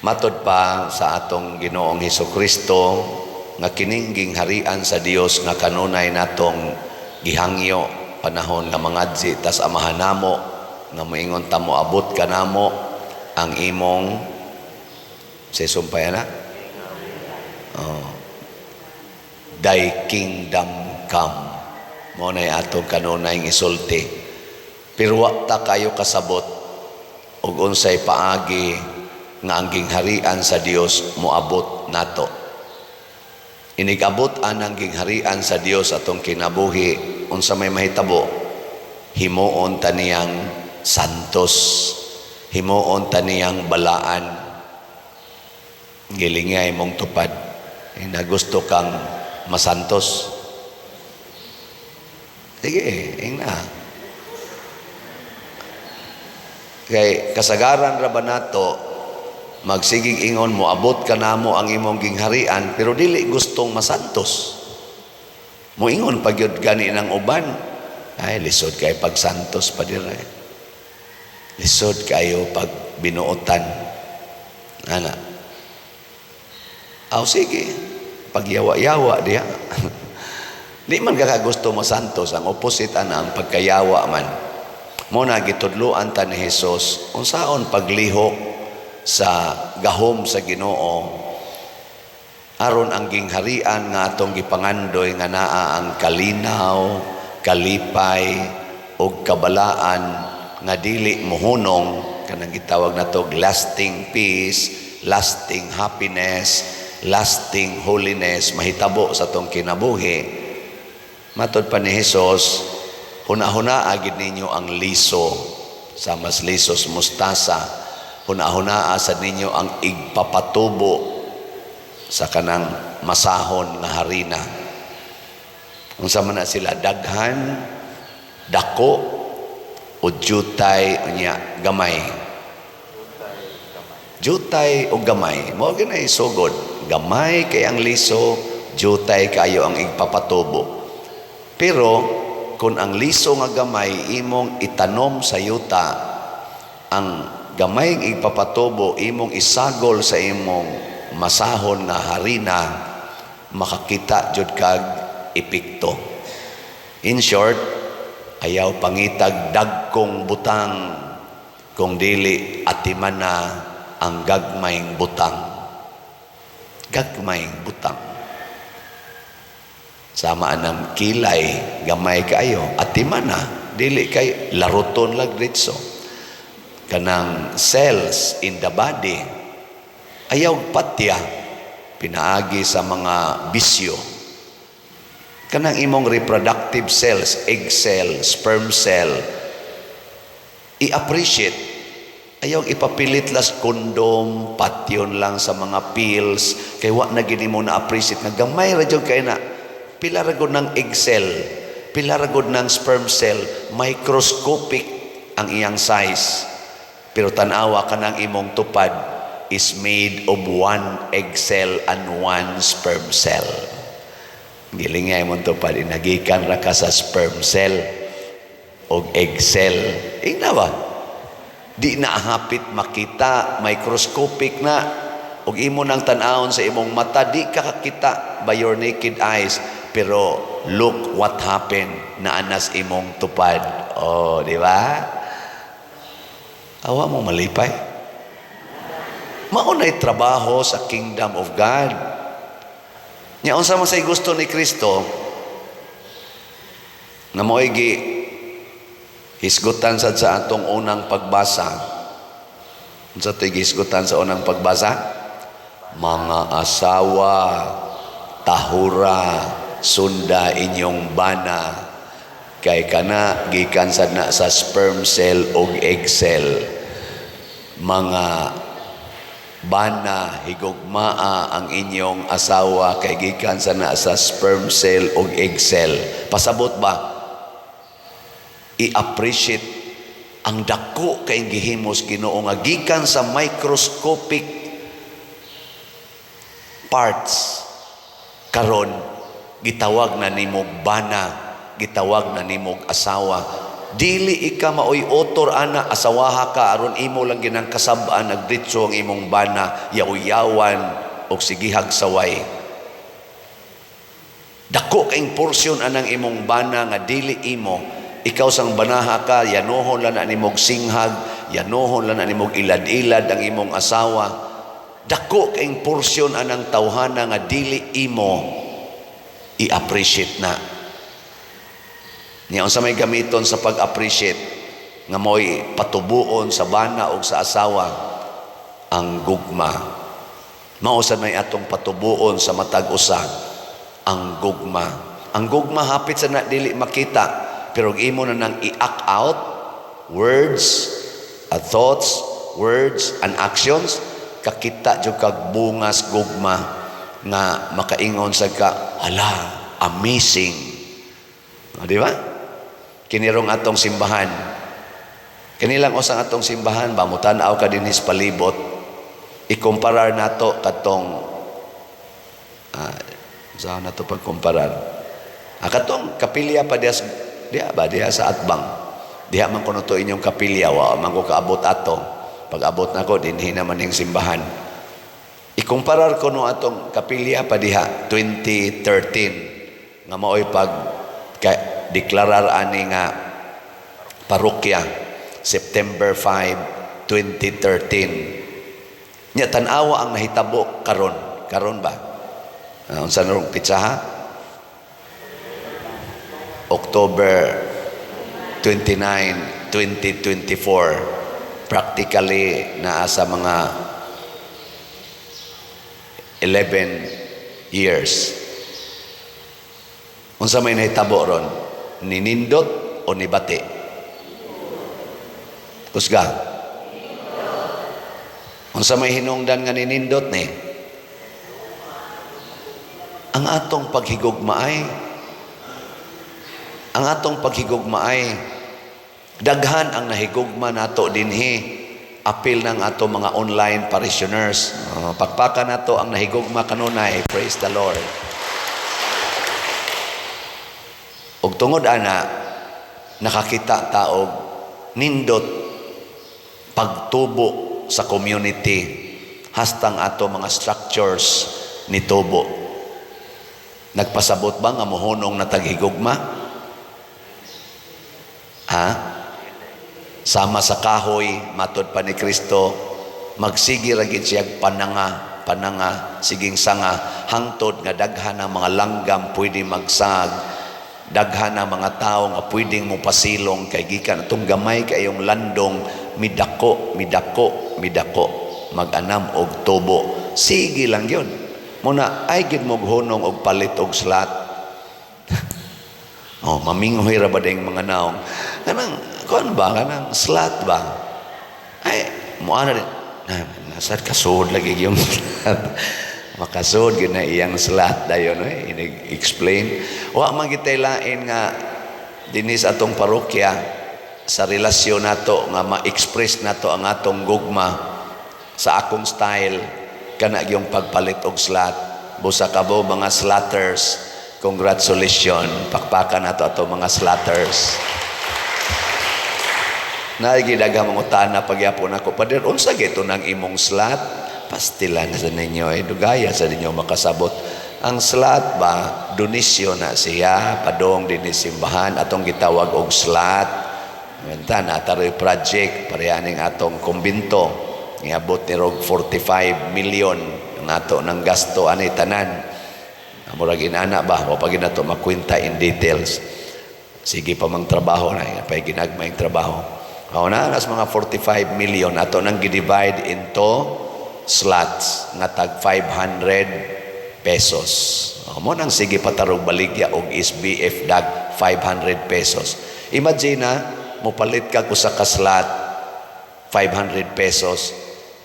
Matod pa sa atong Ginoong Hesus Kristo nga kining gingharian sa Dios nga kanunay natong gihangyo panahon nga mangadzi tas Amahan namo nga moingon ta, "Moabot kanamo ang imong sa sumpay na." Oh. "Thy kingdom come." Mao nay atong kanunay isulti. Pero wa ta kayo kasabot og unsay paagi nga ang gingharian sa Dios moabot nato. Inigabot anang gingharian sa Dios atong kinabuhi, unsa may mahitabo? Himuon ta niyang santos. Himuon ta niyang balaan. Gilingay mong tupad. Nagusto kang masantos. Sige, ingna. Kay kasagaran ra ba nato magsigig ingon, "Moabot ka namo ang imong gingharian," pero dili gustong masantos. Moingon pa gyud gani ng uban, "Ay, lisod kay pagsantos pa dire. Lisod kayo pag binuotan." Ana. Aw sige, pagyawa-yawa diha. Di man ka gusto masantos, ang opposite ana, ang pagkayawa man. Mao na gitudloan ta ni Jesus unsaon paglihok sa gahom sa Ginoo aron ang gingharian nga atong gipangandoy nga naa ang kalinaw, kalipay ug kabalaan nga dili mohunong, kanang gitawag nato lasting peace, lasting happiness, lasting holiness mahitabo sa atong kinabuhi. Matod pa ni Jesus, huna-huna agid ninyo ang liso sa mas lisos mustasa. Huna-hunaa sa ninyo ang igpapatubo sa kanang masahon nga harina. Unsa man na sila daghan, dako o jutay unya gamay? Jutay o gamay. Mao gyud sugod. Gamay kay ang liso, jutay kayo ang igpapatubo. Pero kung ang liso nga gamay imong itanom sa yuta, ang gamay nga igpapatubo imong isagol sa imong masahon nga harina, makakita jud kag epekto. In short, ayaw pangitag dagkong butang kung dili atiman na ang gagmayng butang. Gagmayng butang. Sama anang kilay, gamay kayo, atiman na, dili kay laruton lag ditso. Kanang cells in the body, ayaw patya, pinaagi sa mga bisyo. Kanang imong reproductive cells, egg cell, sperm cell, i-appreciate. Ayaw ipapilit las kondom, patyon lang sa mga pills, kay wa na gini mo na-appreciate nga gamay ra jud kay na. Pila ra gud ng egg cell, pila ra gud ng sperm cell, microscopic ang iyang size. Pero tan-awa kanang imong tupad is made of one egg cell and one sperm cell. Giling nga imong tupad, inagikan ra ka sa sperm cell o egg cell. Ingna ba? Di na hapit makita, microscopic na. Og imo nang tan-awon sa imong mata, di ka kakita by your naked eyes. Pero look what happened na anas imong tupad. Oh, di ba? Awa mo malipay. Mao na'y trabaho sa kingdom of God. Nya unsa man say gusto ni Kristo nga mo'y gi hisgutan sad sa atong unang pagbasa? Unsa to'y gihisgutan sa unang pagbasa? Mga asawa, tahura, sunda inyong bana kay kana gikan sad na sa sperm cell og egg cell. Mga bana, higugmaa ang inyong asawa kay gikan sa na sa sperm cell og egg cell. Pasabot ba, i-appreciate ang dako kay gihimos Ginoo nga gikan sa microscopic parts, karon gitawag na nimog bana, gitawag na nimog asawa. Dili ika maoy author ana, asawaha ka aron imo lang ginang kasab-an, nagditso ang imong bana, yaw-yawan og sigihag saway. Dako kayong porsyon anang imong bana nga dili imo. Ikaw sang banaha ka, yanohon lang na nimog singhag, yanohon lang na nimog ilad-ilad ang imong asawa. Dako kayong porsyon anang tawhana nga dili imo, i-appreciate na. Niya unsa may gamiton sa pag-appreciate nga mo'y patubuon sa bana o sa asawa? Ang gugma. Mao sad may atong patubuon sa matag usa, ang gugma. Ang gugma hapit sa na dili makita, pero imo na nang i-act out words, thoughts, words and actions, kakita jud kag bungas gugma nga makaingon sa ka, "Hala, amazing." O, di ba? Kinirong atong simbahan. Kanilang usang atong simbahan ba, mutan-aw ka dinhi sa palibot, ikumparar nato katong saan nato pagkumparar? Katong kapilya pa diya, diya ba diya sa atbang. Diha man kuno to inyong kapilya, wa man ko kaabot ato. Pag abot nako dinhi naman ning simbahan. Ikumparar ko no atong kapilya pa diha 2013 nga maoy pag ka, deklarar ani nga parokya September 5, 2013. Nya tan-awa ang nahitabo karon. Karon ba? Unsa na rong pitsa ha? October 29, 2024. Practically naa sa mga 11 years. Unsa may nahitabo ron? Ninindot o nibati? Kusga. Unsa may hinungdan nga ninindot ni? Ang atong paghigugma ay ang atong paghigugma ay daghan ang nahigugma nato dinhi, apil ng ato mga online parishioners. Oh, pakpakan nato ang nahigugma kanunay. Praise the Lord. Ug tungod ana nakakita ta og nindot pagtubo sa community hastang ato mga structures nitubo. Nagpasabot ba nga mohunong na taghigugma? Ha? Sama sa kahoy, matod pa ni Kristo, magsige ra gid siya pananga, pananga, siging sanga, hangtod nga daghan ang mga langgam pwede magsag, daghan ang mga tao nga pwedeng mo pasilong kay gikan atong gamay kayong landong midako, midako, midako, mag-anam og tubo. Sige lang yun. Muna, ay gid mo hunong og palit og slot. Oh, maminghoy ra ba ding mga naong? Kanang, kuan ba? Kanang slot ba? Ay, mo ana din. Na, nasad kasud lagi yung slot. Makasud gyud na iyang slot dayon eh, inig-explain. Wa man gitay lain nga dinhi sa atong parokya sa relasyon nato nga ma-express nato ang atong gugma sa akong style kana yung pagpalit og slot. Busa kabo mga slotters, congratulations. Pakpakan nato ato mga slotters. Nagidaghang mangutana pagyapon ako, "Pader, unsa gito nang imong slot?" Pastilan sa ninyo, eh, dugaya sa ninyo makasabot. Ang slot ba, donisyon na siya, padong din simbahan, atong gitawag og slot. Menta na taroy project, parehaning atong kumbinto. Niabot ni rog 45 million ang ato ng gasto ani tanan. Murag inana ba, wa pa gid nato makwenta in details. Sige pa mang trabaho na, pa ginagmayng trabaho. Ako na, nas mga 45 million, ato nang gi-divide into slots nga tag 500 pesos. O, mo nang sige patarog baligya og SBF dag 500 pesos. Imagine na, mopalit ka usa ka slot 500 pesos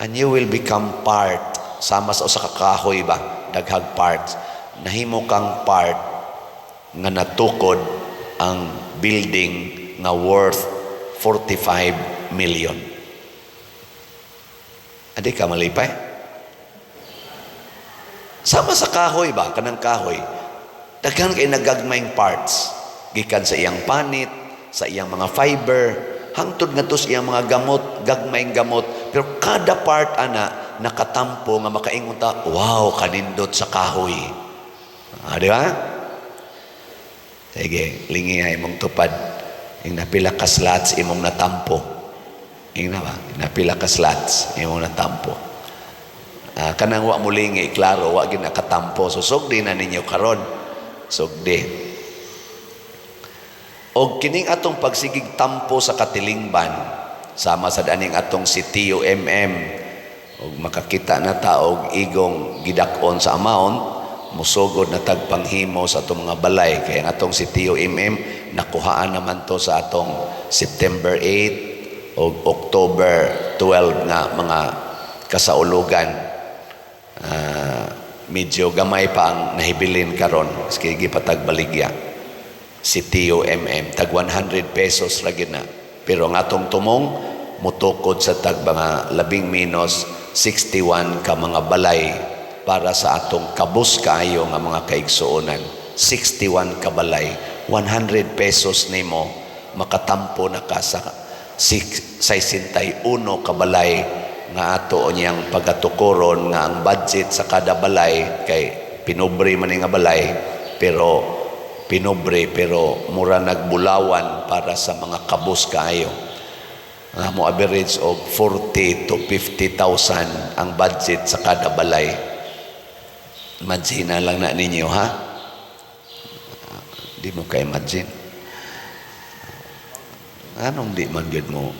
and you will become part sama sa usa ka kahoy ba, daghag parts, nahimo kang part nga natukod ang building nga worth 45 million. Adi ka malipay? Sama sa kahoy ba, kanang kahoy, daghan kay nagagmayng parts gikan sa iyang panit, sa iyang mga fiber, hangtod ngadto sa iyang mga gamot, gagmayng gamot. Pero kada part ana nakatampo nga makaingon ta, "Wow, kanindot sa kahoy." Ah, di ba? Sige, lingiha imong tupad. Ing napila ka slots imong natampo. Ing na ba? Napila ka slots imong natampo. Ah, kanang wa mo lingi, klaro, wa gyud nakatampo. So sugdi na ninyo karon. Sugdi. Og kining atong pagsigig tampo sa katilingban, sama sa aning atong si TUMM, og makakita na ta og igong gidak-on sa amount, musugod na tag panghimo sa atong mga balay, kay ang atong si TUMM nakuhaan naman to sa atong September 8 o October 12 nga mga kasaulugan. Medyo gamay pa ang nahibilin karon, sige gipatag baligya si TUMM, tag 100 pesos lagi na, pero ang atong tumong mutukod sa tag mga labing menos 61 ka mga balay para sa atong kabus kaayo nga mga kaigsuonan. 61 ka balay, 100 pesos nimo, makatampo na ka sa 61 ka balay nga ato niyang pagatukoron, nga ang budget sa kada balay, kay pinobre man ni nga balay, pero pinobre pero mura nagbulawan para sa mga kabus kaayo, nga mo average og 40 to 50,000 ang budget sa kada balay. Imagine na lang na ninyo, ha? Di mo ka imagine. Anong di man gyud mo?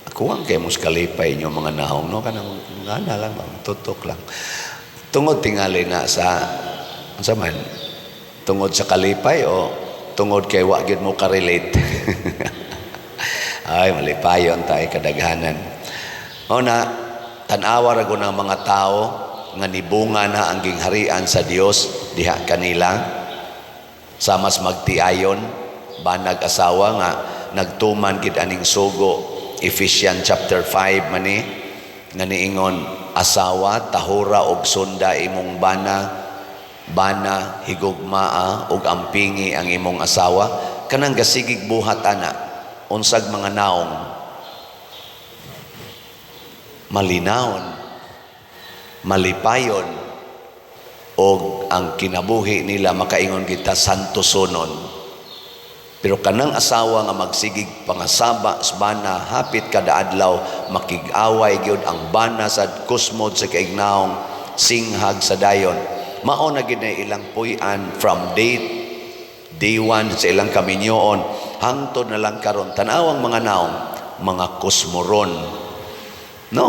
Kuwang kay mo sa kalipay inyo mga naong, no? Kanang ngana lang, ba? Tutok lang. Tungod tingali na sa, unsa man? Tungod sa kalipay o tungod kay wa gyud mo ka-relate? Ay, malipayon tayo kadaghanan. O na, tan-awa ra ng mga tao nga nibunga na ang gingharian sa Dios diha kanila, sa mas magtiayon banag asawa nga nagtuman gid aning sugo, Ephesians chapter 5 mani nga niingon, "Asawa, tahura og sunda imong bana. Bana, higugmaa og ampingi ang imong asawa." Kanang gasigig buhat ana, unsag mga naong malinawon, malipayon, og ang kinabuhi nila makaingon kita santosonon. Pero kanang asawa nga magsigig pangasaba sa bana hapit kada adlaw, makig-away gyud ang bana, sa kusmod sa kaignaong, singhag sa dayon, mao na gid na ilang puy-an from day one sa ilang kaminyoon hangtod na lang karon. Tanawang mga naong, mga kusmoron, no?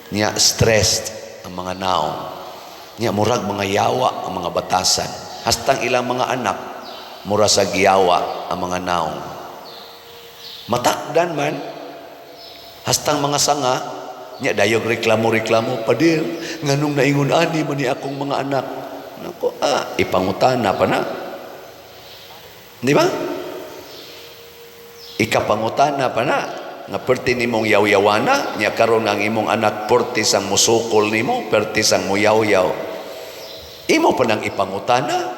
Nya stressed ang mga naong. Nya murag mga yawa ang mga batasan. Hastang ilang mga anak mura sa giyawa ang mga naong. Matakdan man hastang mga sanga nya dayog reklamo-reklamo, "Pader, nganong naingon ani man ni akong mga anak?" Nako, ah, ipangutana pa na. Di ba? Ikapangutana pa na nga perti nimong yaw-yawana nya karon ang imong anak perti sang musukol nimo, perti sang muyawyaw, imo pa nang ipangutana.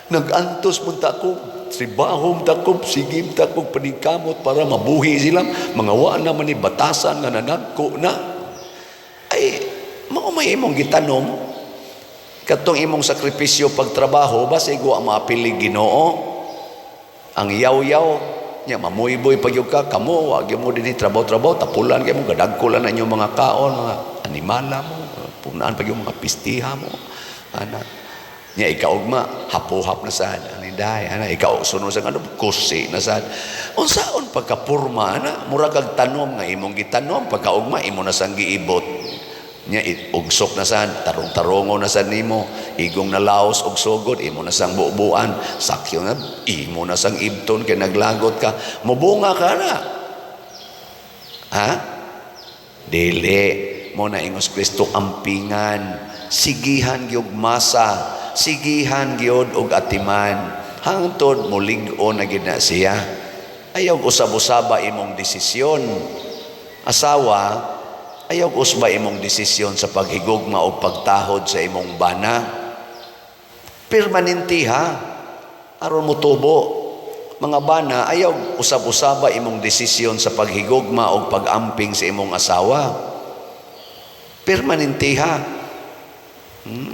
"Nag-antos man ta ko, trabaho ta ko, sige ta ko paningkamot para mabuhi sila, mga wa na man ni batasan nga nanagko na." Ay, mao may imong gitanom. Katong imong sakripisyo pagtrabaho, basig wa maapili Ginoo ang yaw-yaw nya, mamuyboy pag ka kamo, wa gyud mo dinhi trabaho-trabaho, tapulan kay mo, gadagko lang na inyong mga kaon, mga animala mo, punaan pag yung mga pistiha mo ana. Nya ikaugma, hapuhap na sad ani day ana, ikaw sunod sa ano, kusi na sad. Unsaon pagkapurma ana? Mura kag tanom nga imong gitanom, pagkaugma imo na sang giibot. Nya ugsok na sad, tarong-tarongo na sad nimo, igong na laos og sugod, imo na sang bubuan, sakyo na imo na sang ibton kay naglagot ka. Mubunga ka na, ha? Dili mo na ingos Kristo, ampingan, sigihan gyud masa, sigihan gyud og atiman hangtod mulig-on na gid na siya. Ayaw usab-usaba imong desisyon. Asawa, ayaw usba imong desisyon sa paghigugma o pagtahod sa imong bana. Permanente ha, aron mo tubo. Mga bana, ayaw usab-usaba imong desisyon sa paghigugma o pag-amping sa imong asawa. Permanente ha.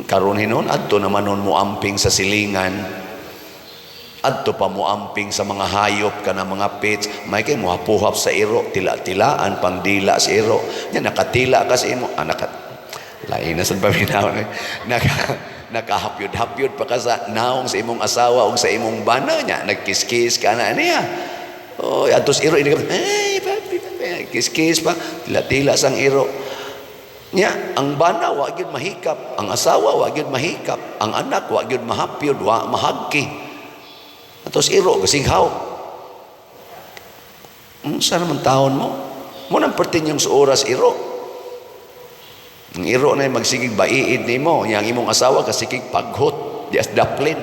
Karon hinon adto naman nun mo amping sa silingan. Adto pa mo amping sa mga hayop kana mga pets, may kay mohapuhap sa iro, tila-tilaan pangdila sa iro. Nya nakatila ka sa imo, ah, naka lain na sa paminaw ni. Nakahapyod-hapyod pa ka sa naong sa imong asawa o sa imong bana nya, nagkiskis ka na niya. Oh, atos iro ini ka, hey, papi, papi, kiskis pa, tila-tila sang iro. Nya, ang bana wa gyud mahikap, ang asawa wa gyud mahikap, ang anak wa gyud mahapyod, wa mahagki. Atos iro gasinghaw. Unsa naman taon mo? Mo nang pertin yung sa oras iro. Ang iro na magsigig baiid nimo, yang imong asawa kasigig paghot, di as daplin.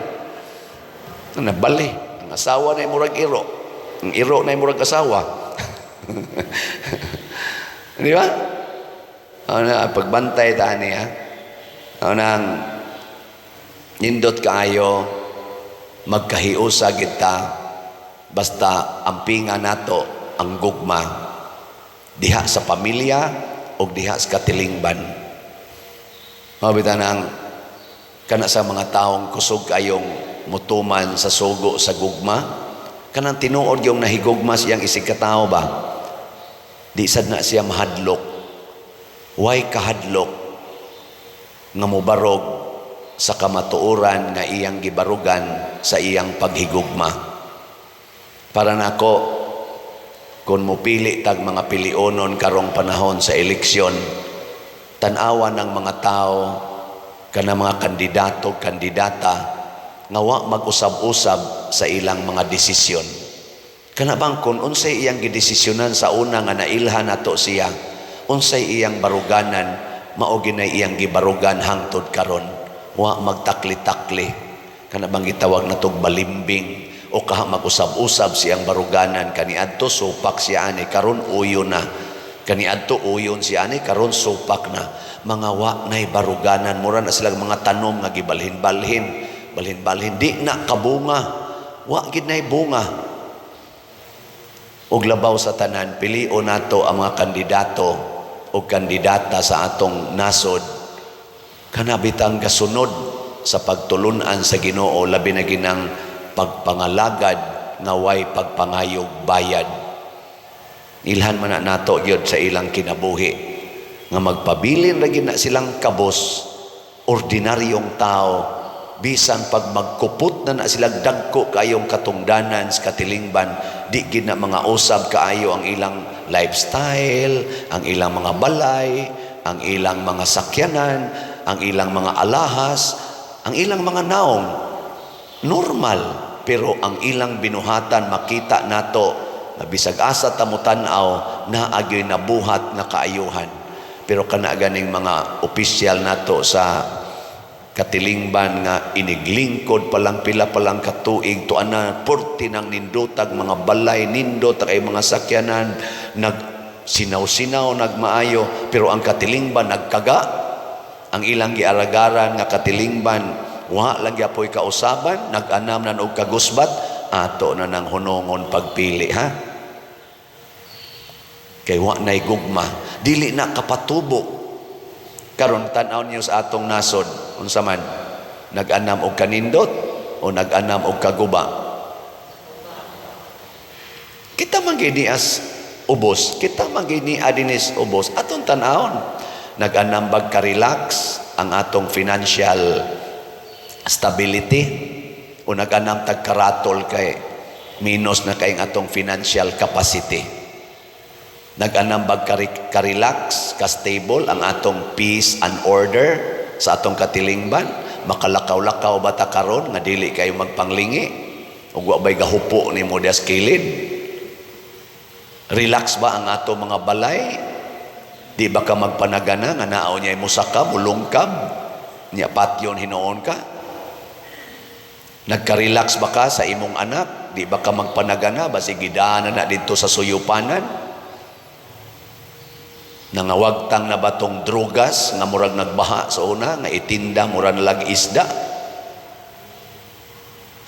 Nabali. Ang asawa na murag iro. Ang iro na murag asawa. Di ba? Ano na, pagbantay ta niya. Ano nang nindot kaayo, magkahiusa kita, basta ampinga nato ang gugma diha sa pamilya o diha sa katilingban. Mabita nang kana sa mga taong kusog kayong mutuman sa sugo sa gugma, kanang tinuod yung nahigugma siyang isig katao ba, di sad na siya mahadlok. Way kahadlok nga mobarog sa kamatuoran nga iyang gibarugan sa iyang paghigugma. Para nako, kung mupili tag mga pilionon karong panahon sa eleksyon, tan-awa ng mga tao kana mga kandidato, kandidata nga wa mag-usab-usab sa ilang mga desisyon. Kana bang kung unsay iyang gidesisyonan sa una nga nailhan nato siya, unsay iyang baruganan, mao ginay iyang gibarugan hangtod karon. Wa magtakli-takli. Kana bang gitawag natog balimbing o kaha mag-usab-usab siyang baruganan? Kaniadto supak siya ani, karon uyon na. Kaniadto uyon siya ani, karon supak na. Mga wa nay baruganan, mura na silang mga tanom nga gibalhin-balhin, balhin-balhin, di na kabunga, wa gid nay bunga. Ug labaw sa tanan, pilion nato ang mga kandidato o kandidata sa atong nasod kana bitang gasunod sa pagtulunan sa Ginoo, labi na ginang pagpangalagad nga way pagpangayog bayad. Ilhan man na nato gyud sa ilang kinabuhi nga magpabilin ra gyud na silang kabos, ordinaryong tao, bisan pag magkupot na na sila dagko kayong katungdanan sa katilingban, di gid na mga usab kaayo ang ilang lifestyle, ang ilang mga balay, ang ilang mga sakyanan, ang ilang mga alahas, ang ilang mga naong. Normal, pero ang ilang binuhatan makita nato na bisag asa ta motan-aw, naa gyoy nabuhat nga kaayuhan. Pero kana ganing mga opisyal nato sa katilingban nga iniglingkod pa lang, pila pa lang katuig, tuan na porti ng nindotag mga balay, nindot kay mga sakyanan, nag sinaw-sinaw, nagmaayo, pero ang katilingban nagkaga. Ang ilang giaragaran nga katilingban wa lang gyapoy kausaban, nag-anam na og kagusbat. Ato na nang hunongon pagpili ha, kay wa nay gugma, dili na kapatubo. Karon tan-aw niyo sa atong nasod, unsa man, nag-anam og kanindot o nag-anam og kaguba? Kita man gini as ubos, kita man gini adinis ubos. Atong tan-awon, nag-anam bag ka-relax ang atong financial stability o nag-anam tag karatol kay minus na kay atong financial capacity? Nag-anam bag ka-relax, ka-stable ang atong peace and order sa atong katilingban? Makalakaw-lakaw ba ta karon nga dili kayo magpanglingi ug wa bay gahupo nimo dias kilid? Relax ba ang ato mga balay? Di ba ka magpanagana nga naaw niya musaka, mulungkab niya, patyon hinuon ka? Nagka-relax ba ka sa imong anak? Di ba ka magpanagana basi gidana na didto sa suyupanan? Nangawagtang na batong drugas nga murag nagbaha sa una nga itinda murag lag isda?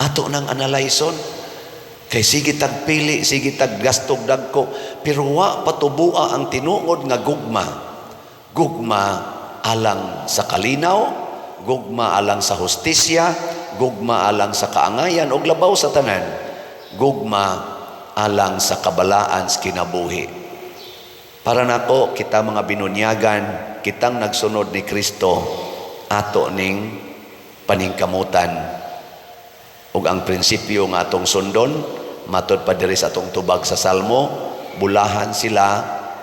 Ato nang analayson. Kay sige tag pili, sige tag gastog dagko, pero wa patubua ang tinuod nga gugma. Gugma alang sa kalinaw, gugma alang sa hustisya, gugma alang sa kaangayan ug labaw sa tanan, gugma alang sa kabalaan sa kinabuhi. Para nako, kita mga binunyagan, kitang nagsunod ni Kristo, ato ning paningkamutan ug ang prinsipyo nga atong sundon matod pa diri sa atong tubag sa Salmo, bulahan sila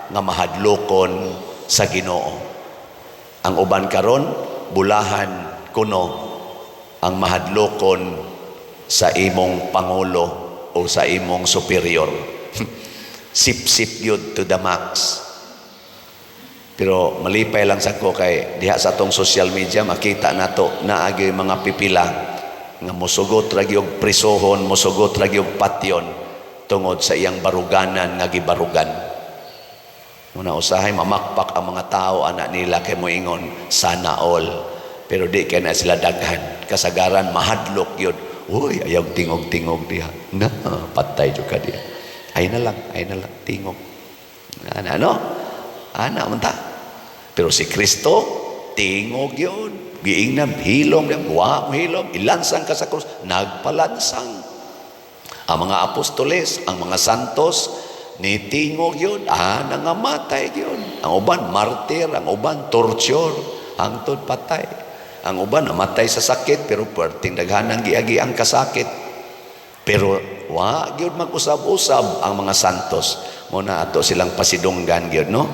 nga mahadlokon sa Ginoo. Ang uban karon, bulahan kuno ang mahadlokon sa imong pangulo o sa imong superior. Sip-sip yun to the max. Pero malipay lang sa ko kay diha sa atong social media makita nato naagi mga pipila nga mosugot ra gyud prisohon, mosugot ra gyud patyon tungod sa iyang baruganan nga gibarugan. Muna usahay mamakpak ang mga tao ana nila kay moingon, "Sana all." Pero di kay na sila daghan. Kasagaran mahadlok yun. "Uy, ayaw tingog-tingog diha. Na, patay jud ka diha. Ay na lang, ay na lang, tingog." Ana, no? Ana, man ta. Pero si Kristo, tingog yun. Giingnan, hilom, wa mo hilom, ilansang ka sa krus, nagpalansang. Ang mga apostoles, ang mga santos, nitingog yun, nangamatay yun. Ang uban, martir, ang uban, torture, hangtod patay. Ang uban, namatay sa sakit, pero perting daghanang giagi ang kasakit. Pero wa gyud mag-usab-usab ang mga santos. Mo na ato silang pasidunggan gyud, no?